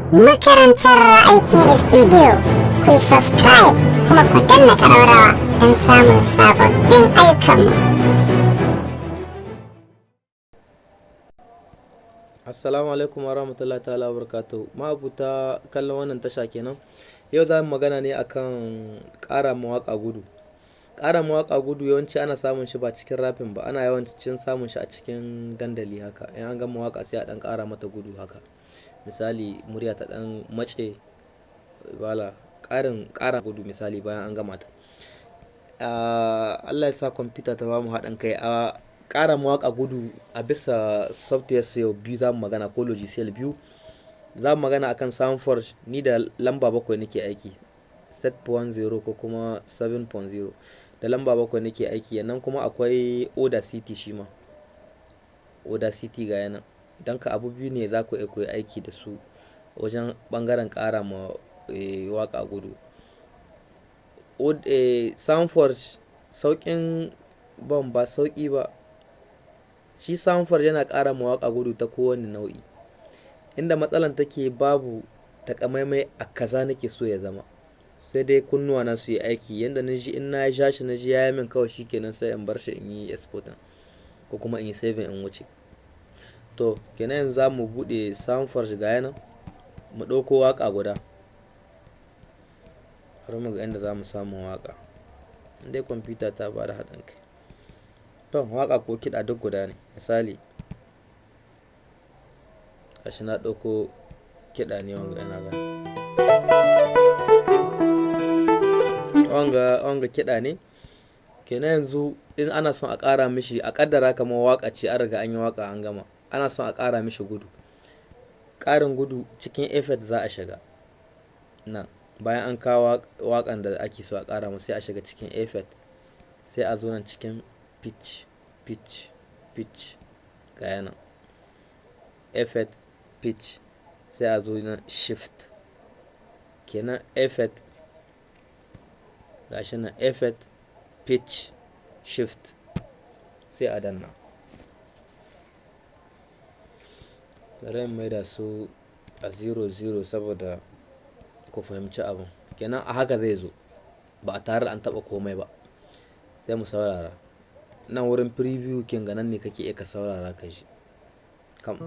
Makarantar Aikin Studio, ku yi subscribe kuma ku danna ƙararrawa don samun sababbin ayyukanmu. Assalamu alaikum wa rahmatullahi ta'ala wa barakatuhu. Ma'abuta kallon wannan tasha kenan. Yau za mu magana ne akan ƙara ma waƙa gudu. Ƙara ma waƙa gudu yawanci ana samun shi ba cikin rapping ba, ana yawancin samun shi a cikin dandali haka. In an gama waƙa, sai a ɗan ƙara mata gudu haka. Misali, murya ta ɗan mace bala ƙarin ƙara gudu, misali bayan an gama ta. Allah ya sa kwamfuta ta bamu haɗin kai. A ƙara ma waƙa gudu a bisa software yau biyu za mu magana, ko logiciel biyu. Za mu magana akan SoundForge. Ni da lamba 7 nake aiki, 7.0 ko kuma 7.0, da lamba 7 nake aiki. Yannan kuma akwai Audacity shi ma. Audacity ga yana. Don ka abu biyu ne za ku iya koyi aiki da su wajen ɓangaren ƙara ma waƙa gudu. SoundForge sauƙin ban ba sauƙi ba. Shi SoundForge yana ƙara ma waƙa gudu ta kowane nau'i. Inda matsalar take, babu takamaimai a kaza nake so ya zama. Sai dai kunnuwana su yi aiki yanda na ji, in na ja shi na ji ya yi min kawai, shi kenan, sai in bar shi in yi exporting ko kuma in yi saving in wuce. To, kenan yanzu za mu buɗe SoundForge, ga yana, mu ɗauko waƙa guda. Bari mu ga inda za mu samu waƙa. In dai kwamfuta ta ba da haɗin kai. To, waƙa ko kiɗa duk guda ne. Misali, gashi na ɗauko kiɗa ne wanga ina ga. Wanga kiɗa ne. Kenan yanzu in ana son a ƙara mishi, a ƙaddara kamar waƙa ce, an riga an yi waƙa an gama. Ana son a ƙara mishi gudu. Ƙarin gudu cikin effect za a shiga. Nan bayan an kawo waƙan da ake so a ƙara masa, sai a shiga cikin effect. Sai a zo nan cikin pitch, pitch, pitch, ga yana. Effect, pitch, sai a zo nan shift. Kenan effect, gashi nan, effect, pitch, shift, sai a danna. Bari in maida su a zero zero saboda ku fahimci abun. Kenan a haka zai zo ba a tare da an taɓa komai ba. Sai mu saurara. Nan wurin preview kin ga nan ne kake iya ka saurara ka ji. Kam.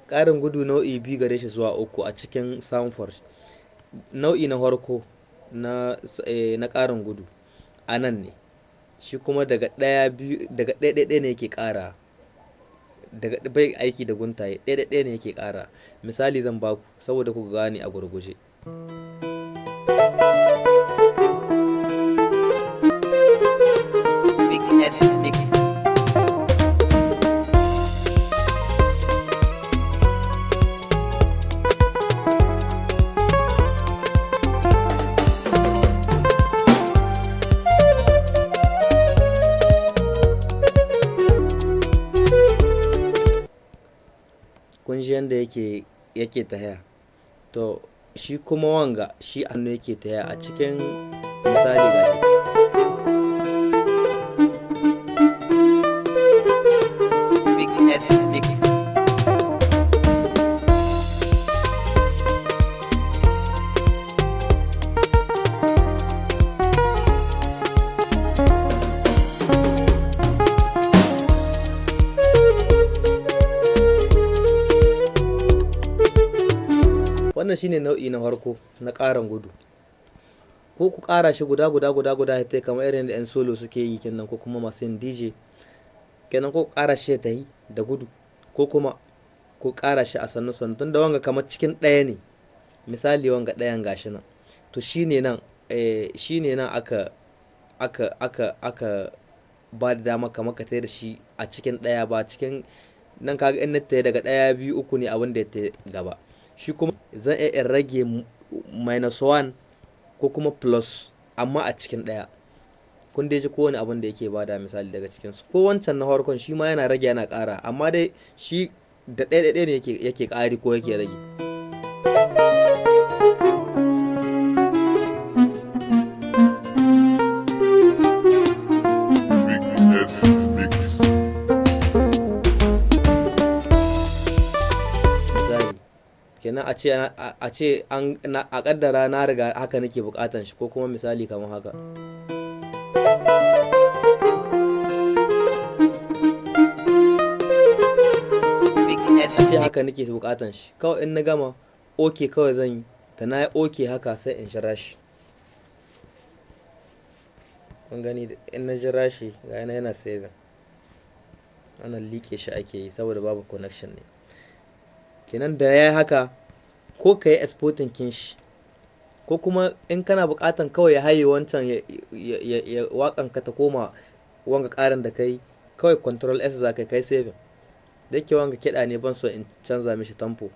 Ƙarin gudu nau'i biyu gare shi zuwa uku a cikin SoundForge. Nau'i na farko na ƙarin gudu a nan ne. Shi kuma daga ɗaya biyu, daga ɗaya ɗaya ɗaya ne yake ƙara. Daga bai aiki da guntaye, ɗaya ɗaya ne yake ƙara. Misali zan baku saboda ku gane a gurguje. Big S Mix. Kun ji yanda yake tahiya. To, shi kuma wanga shi a hannu yake tahiya a cikin, misali gashi. Big S Mix. Wannan shine nau'i na farko na ƙarin gudu. Ko ku ƙara shi guda guda guda guda ya tai kamar irin da 'yan solo suke yi kenan, ko kuma masu yin DJ. Kenan ko ku ƙara shi ya tahi da gudu, ko kuma ku ƙara shi a sannu sannu, tunda wanga kamar cikin ɗaya ne. Misali, wanga ɗayan gashi nan. To, shine nan aka ba da dama kamar ka tai da shi a cikin ɗaya, ba cikin nan. Kaga in na tai daga ɗaya, biyu, uku ne abin da ya tai gaba. Shi kuma zan iya in rage minus one ko kuma plus, amma a cikin ɗaya. Kun dai ji kowane abun da yake bada misali daga cikinsu. Ko wancan na farkon shi ma yana rage yana ƙara, amma dai shi da ɗaya ɗaya ne yake ƙari ko yake rage. Big S Mix. Kenan a ce an a kaddara na riga haka nake bukatan shi, ko kuma misali kamar haka. Big S A ce haka nake bukatan shi, kawai in na gama, OK kawai zan yi. Da na yi OK haka, sai in jira shi. Kun gani, in na jira shi, ga yana yana saving. Wannan liƙe shi ake yi saboda babu connection ne. Kenan da ya yi haka, ko ka yi exporting kin shi, ko kuma in kana buƙatan kawai ya haye wancan, ya waƙan ka ta koma wanga ƙarin da kai, kawai Control S za ka kai saving. Da yake wanga kiɗa ne, ban so in canza mishi tempo,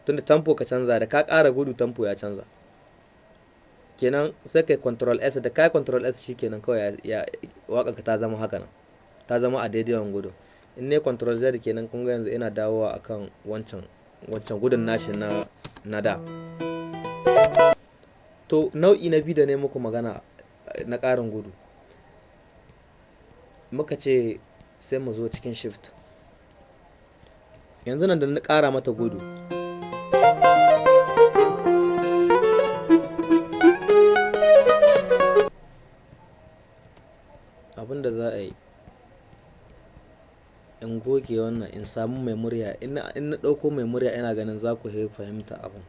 tunda tempo ka canza, da ka ƙara gudu tempo ya canza. Kenan sai kai Control S. Da kai Control S, shikenan, kawai ya waƙan ka ta zama haka nan, ta zama a daidai wani gudu. In ne Control Z, kenan kun ga yanzu ina dawowa akan wancan gudun nashi na da. To, nau'i na biyu da ne muku magana na ƙarin gudu, muka ce sai mu zo cikin shift. Yanzu nan da na ƙara mata gudu, abinda za a yi, in goge wannan, in samu mai murya. In na ɗauko mai murya, ina ganin za ku fahimta abun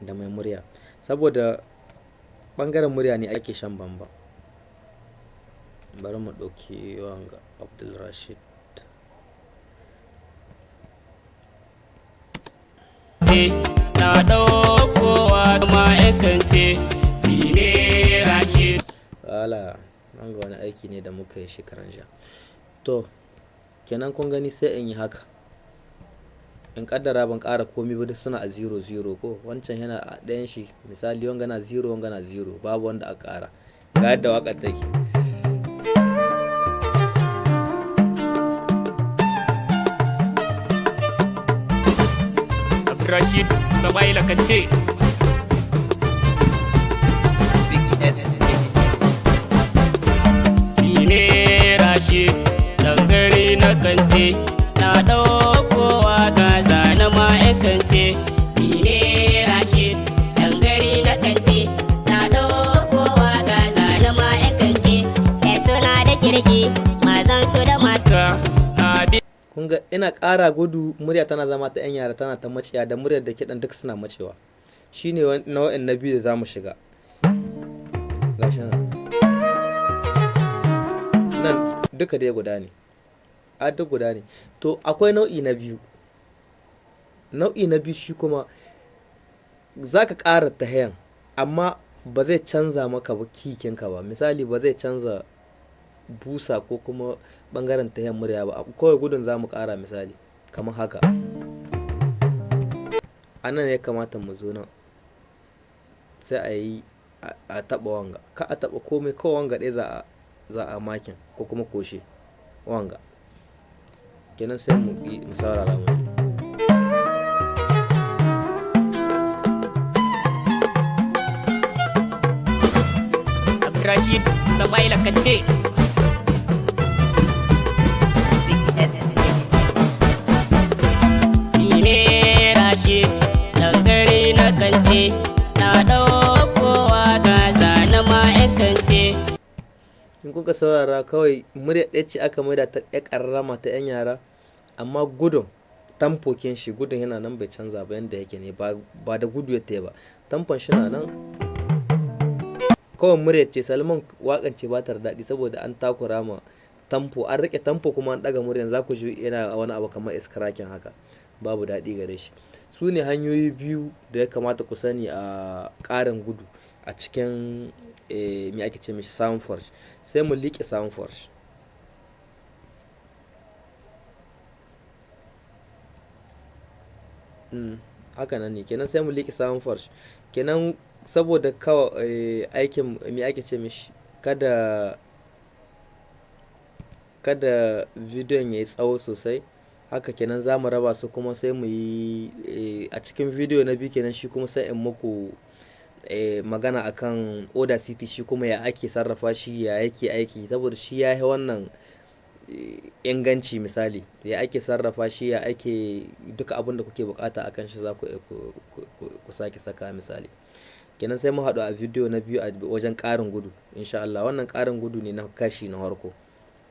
da mai murya, saboda ɓangaren murya ne ake shan bamban. Bari mu ɗauki wanga Abdulrashid. Na ɗaukowa ma'aikance ni ne Rashid. Wala nan ga wani aiki ne da muka yi shekaran jiya. To, kenan kun gani, sai in yi haka. In kaddara ban ƙara komi ba, duk suna a 0 0, ko wancan yana a ɗayan shi. Misali, wanga na 0, wanga na 0, babu wanda aka ƙara. Ga yadda waƙar take. Abdulrashid Sabaila Kance. Big S Mix. Ni ne Rashid dangare na Kante, na ɗaukowa ga zane ma'aikance. Ni ne Rashid, dangare na Kante, na ɗaukowa ga zane ma'aikance. Kai suna da kirki, mazan su da mata. Ta abi. Kun ga ina ƙara gudu, murya tana zama ta 'yan yara, tana ta maciya, da muryar da kiɗan duk suna macewa. Shine nau'in na biyu da za mu shiga. Gashi nan, nan duka dai guda ne, a duk guda ne. To, akwai nau'i na biyu. Nau'i na biyu shi kuma za ka ƙara tahiyan, amma ba zai canza maka ba kikinka ba. Misali, ba zai canza busa ko kuma ɓangaren tahiyan murya ba, kawai gudun za mu ƙara. Misali kamar haka, a nan ya kamata mu zo nan, sai a yi a taɓa wanga, ka a taɓa komai, kawai wanga ɗaya za a makin ko kuma koshe wanga. Kenan sai mu yi mu saurara mu ji. Abdulrashid Sabaila Kance. Big S Mix. Ni ne Rashid, dangare na Kante, na ɗaukowa ga zane ma'aikance. In kuka saurara, kawai murya ɗaya ce aka maida ta ɗaya ƙarrama ta 'yan yara, amma gudun tampokin shi, gudun yana nan bai canza ba, yanda yake ne, ba da gudu ya taya ba, tampon shi na nan. Kawai murya ce salman, waƙan ce ba ta da daɗi saboda an takura ma tempo, an riƙe tempo kuma an ɗaga muryan, za ku ji yana wani abu kamar scratching haka, babu daɗi gare shi. Su ne hanyoyi biyu da ya kamata ku sani a ƙarin gudu a cikin me ake ce mishi, Sound Forge. Sai mu liƙe Sound Forge. Haka nan ne. Kenan sai mu liƙe Sound Forge kenan, saboda kawai aikin, me ake ce mishi, kada bidiyon ya yi tsawo sosai haka. Kenan za mu raba su, kuma sai mu yi a cikin bidiyo na biyu. Kenan shi kuma sai in muku magana akan Audacity, shi kuma ya ake sarrafa shi, ya yake aiki, saboda shi ya yi wannan. inganci. Misali, ya ake sarrafa shi, ya ake duka abin da kuke bukata akan shi, za ku iya ku sake saka. Misali kenan, sai mu haɗu a bidiyo na biyu a wajen ƙarin gudu, insha Allah. Wannan ƙarin gudu ne na kashi na farko,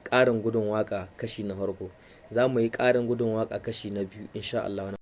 ƙarin gudun waka kashi na farko. Za mu yi ƙarin gudun waka kashi na biyu, insha Allah.